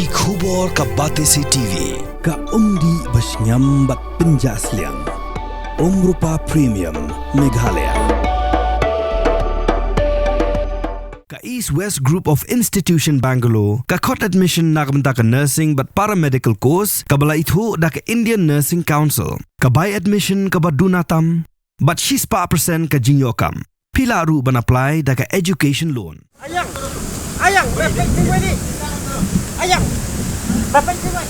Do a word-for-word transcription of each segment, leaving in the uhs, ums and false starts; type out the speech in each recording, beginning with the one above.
Ki khubor ka Batesi T V, ka umdih ba shngiam bad pynjah sliang. Umrupa Premium, Meghalaya. Ka East West Group of Institution Bangalore, ka khot admission na ka bynta ka nursing bad paramedical course, kaba la ithuh da ka Indian Nursing Council, ka bai admission kaba duna tam, bad shispah percent ka jingïoh kam. Phi lah ruh ban apply da ka education loan. Ayang, ayang, ba peit thymmai ni. Ayang, ba peit thymmai.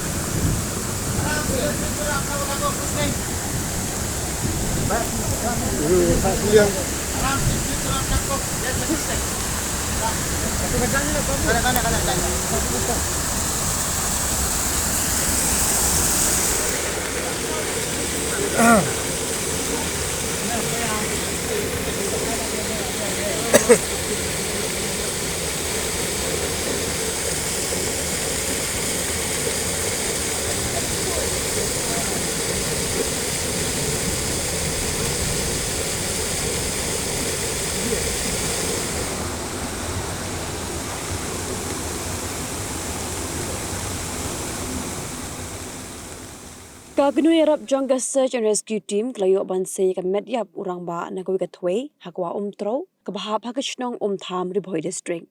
Ka kynhun ïarap jong ka Search and Rescue Team ka la ïoh ban sei ïa ka met ïap u rangbah na kawei ka thwei ha Kwah Umtrew, kaba hap ha ka shnong Umtham, Ri Bhoi District.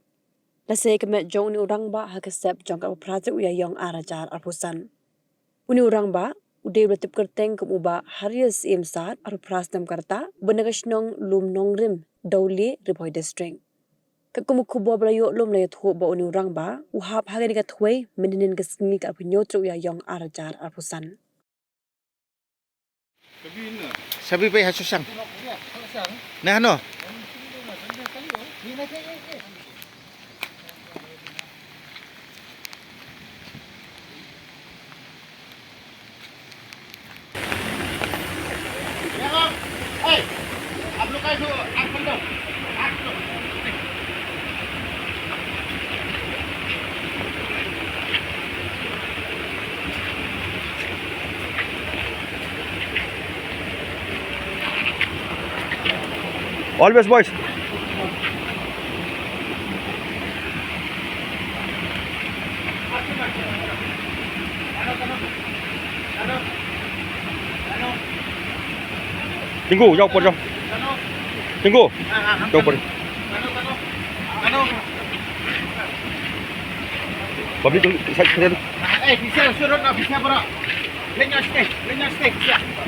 La sei ïa ka met jong une u rangbah ha ka step jong ka arphew phra tarik u Ïaïong ar hajar arphew san. Une u rangbah u dei uba la tip kyrteng kum u Bah Harius Syiem Sad, arphew phra snem ka rta, uba na ka shnong Lum Nongrim, Dawlieh, Ri Bhoi District. Katkum ka khubor ba la ïoh lum la ïathuh ba une u rangbah u hap ha kane ka thwei mynhynnin ka sngi ka arphew hynñiew tarik u Ïaïong ar hajar arphew san. Sabi pei ha Sosang. Na hano? Always, boys. Tunggu, jauh pun jauh. Tunggu. Jauh pun. Public tu, saya kira tu. Eh, bisa surut lah, bisa berak.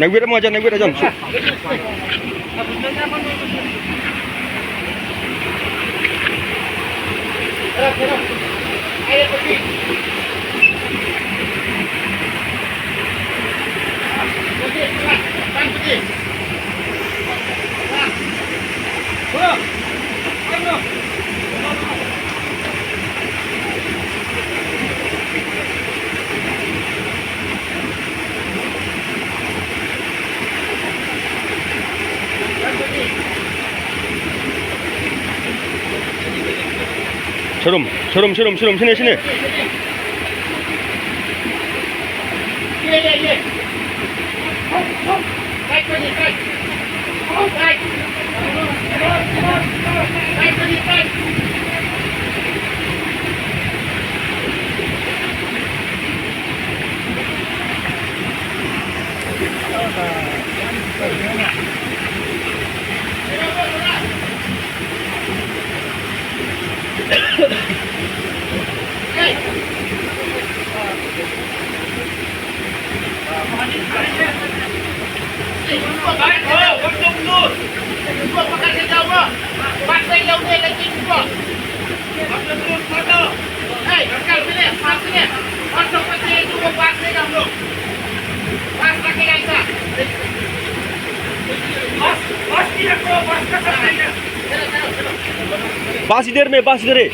Nang wit mo aja, nang wit aja. Sharum, sharum, sharum, sharum, sini, sini. Bas ider me, bas ider e.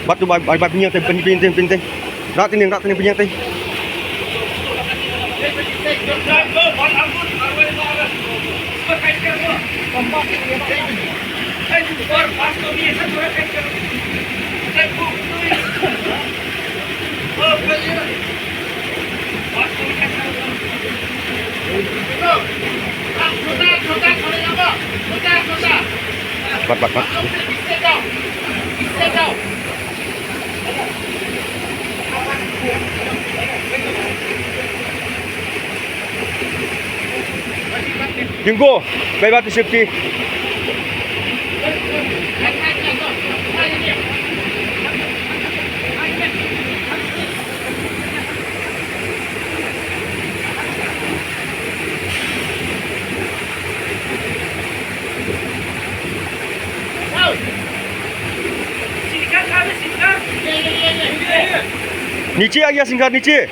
Bat tu, bat, bat, bat, pynïeng te, pyn-, pyn-, pyn-, pyn-, pyn-, rat ini, rat ini, pynïeng te. Bat, bat, bat. Jingo, bye bye to safety. Niche aa gaya, singer, niche.